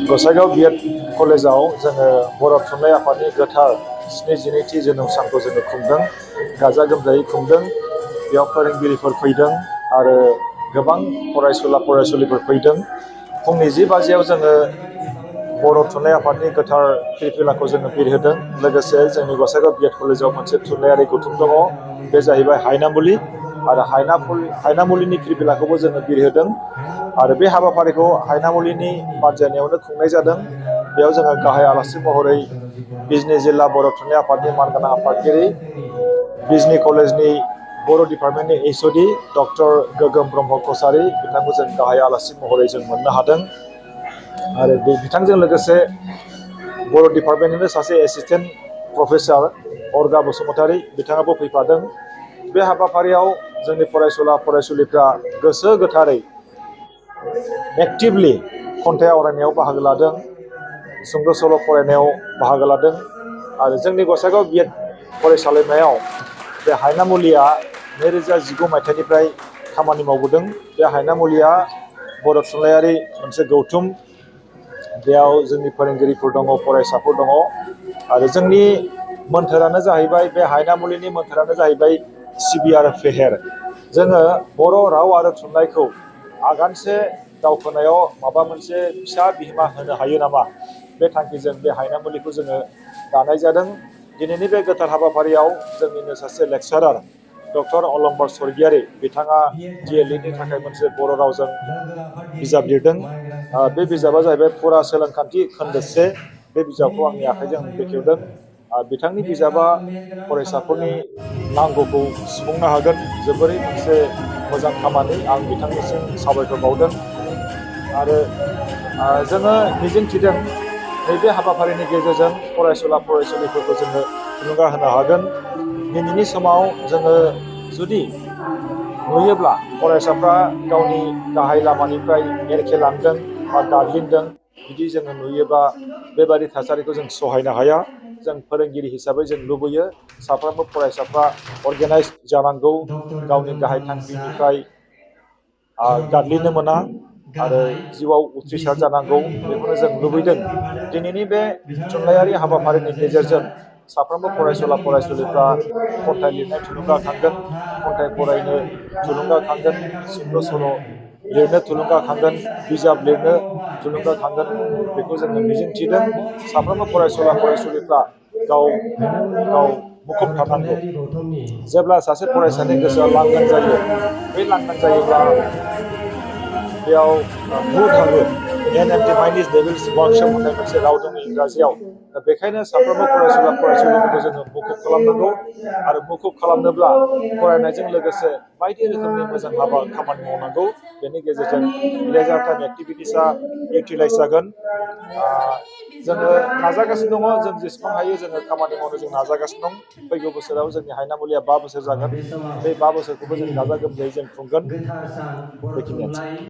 Gossaigaon BEd कलेजाव जोङो बर' थुनलाइ आफादनि गोथार 72थि जोनोम सानखौ जोङो खुंदों, गाजा गोमजायै खुंदों। बेयाव फोरोंगिरिफोर फैदों आरो गोबां फरायसुला फरायसुलिफोर फैदों। फुंनि 10 बाजियाव जोङो बर' थुनलाइ आफादनि गोथार फिरफिलाखौ जोङो बिरहोदों। लोगोसे जोंनि गसाइगाव बिएड कलेजाव मोनसे थुनलाइयारि गौथुम दङ, बे जाहैबाय हायनामुलि आरो हायनामुलिनि फिरफिलाखौबो जोङो बिरहोदों। आरो बे हाबाफारिखौ हायनामुलिनि बानजायनायावनो खुंनाय जादों। बेयाव जोङो गाहाय आलासि महरै बिजनी जिल्ला बर' थुनलाइ आफादनि मानगोनां आफादगिरि, बिजनी कलेजनि बर' डिपार्टमेन्टनि एचअडी डक्टर गोगोम ब्रह्म कसारी बिथांखौ जों गाहाय आलासि महरै जों मोननो हादों। आरो बिथांजों लोगोसे बर' डिपार्टमेन्टनिनो सासे एसिस्टेन्ट प्रफेसार अर्गा बसुमतारी बिथाङाबो फैफादों। बे हाबाफारियाव जोंनि फरायसुला फरायसुलिफ्रा गोसो गोथारै एक्टिभलि खन्थाइ आवरायनायाव बाहागो लादों, सुंद' सल' फरायनायाव बाहागो लादों। आरो जोंनि गसाइगाव बिएड फरायसालिमायाव बे हायनामुलिया 2019 मायथाइनिफ्राय खामानि मावबोदों। बे हायनामुलिया बर' थुनलाइयारि मोनसे गौथुम। बेयाव जोंनि फोरोंगिरिफोर दङ, फरायसाफोर दङ। आरो जोंनि मोन्थोरानो जाहैबाय, बे हायनामुलिनि मोन्थोरानो जाहैबाय सिबि आरो फेहेर। जोङो बर' राव आरो थुनलाइखौ आगानसे दावखोनायाव माबा मोनसे फिसा बिहोमा होनो हायो नामा, बे थांखिजों बे हायनामुलिखौ जोङो दानाय जादों। दिनैनि बे गोथार हाबाफारियाव जोंनिनो सासे लेक्सारार डक्टर अलंबार स्वर्गियारी बिथाङा DLEdनि थाखाय मोनसे बर' रावजों बिजाब लिरदों। बे बिजाबा जाहैबाय फरा सोलोंखान्थि खोन्दो 1। बे बिजाबखौ आंनि आखाइजों बेखेवदों। बिथांनि बिजाबा फरायसाफोरनि नांगौखौ सुफुंनो हागोन। जोबोरै मोनसे मोजां खामानि। आं बिथांनिसिम साबायखर बावदों। आरो जोङो मिजिंथिदों नैबे हाबाफारिनि गेजेरजों फरायसुला फरायसुलिफोरखौ जोङो थुलुंगा होनो हागोन। दिनैनि समाव जोङो जुदि नुयोब्ला फरायसाफ्रा गावनि गाहाय लामानिफ्राय एरखेलांदों बा गाग्लिदों, बिदि जोङो नुयोबा बेबादि थासारिखौ जों सहायनो हाया। जों फोरोंगिरि हिसाबै जों लुबैयो साफ्रोमबो फरायसाफ्रा अर्गेनाइज जानांगौ, गावनि गाहाय थांखिनिफ्राय गाग्लिनो मोना आरो जिउआव उथ्रिसार जानांगौ, बेखौनो जों लुबैदों। दिनैनि बे थुनलाइयारि हाबाफारिनि गेजेरजों साफ्रोमबो फरायसुला फरायसुलिफ्रा खन्थाइ लिरनाय थुलुंगाखांगोन, खन्थाइ फरायनो थुलुंगाखांगोन, सुंद' सल' लिरनो थुलुंगाखांगोन, बिजाब लिरनो थुलुंगाखांगोन। बेखौ जोङो मिजिंथिदों। साफ्रोमबो फरायसुला फरायसुलिफ्रा गाव मुखुब थानांगौ। जेब्ला सासे फरायसानि गोसोआ लांदां जायो, बै लांदां जायोब्ला बेयाव भुल थाङो। An empty mind is devil's workshop होननाय मोनसे राव दं इंराजियाव। दा बेखायनो साफ्रोमबो फरायसुला फरायसुलिफोरखौ जोङो मुखुब खालामनांगौ। आरो मुखुब खालामनोब्ला फरायनायजों लोगोसे बायदि रोखोमनि मोजां खामानि मावनांगौ। बेनि गेजेरजों लेजार टाइम एक्टिभिटिसआ इउटिलाइज जागोन। जोङो नाजागासिनो दङ, जों जेसेबां हायो जोङो खामानि मावनो जों नाजागासिनो दं। फैगौ बोसोराव जोंनि हायनामुलिया 5 बोसोर जागोन। बे 5 बोसोरखौबो जों गाजा गोमजायै जों खुंगोन। बेखिनियानोसै।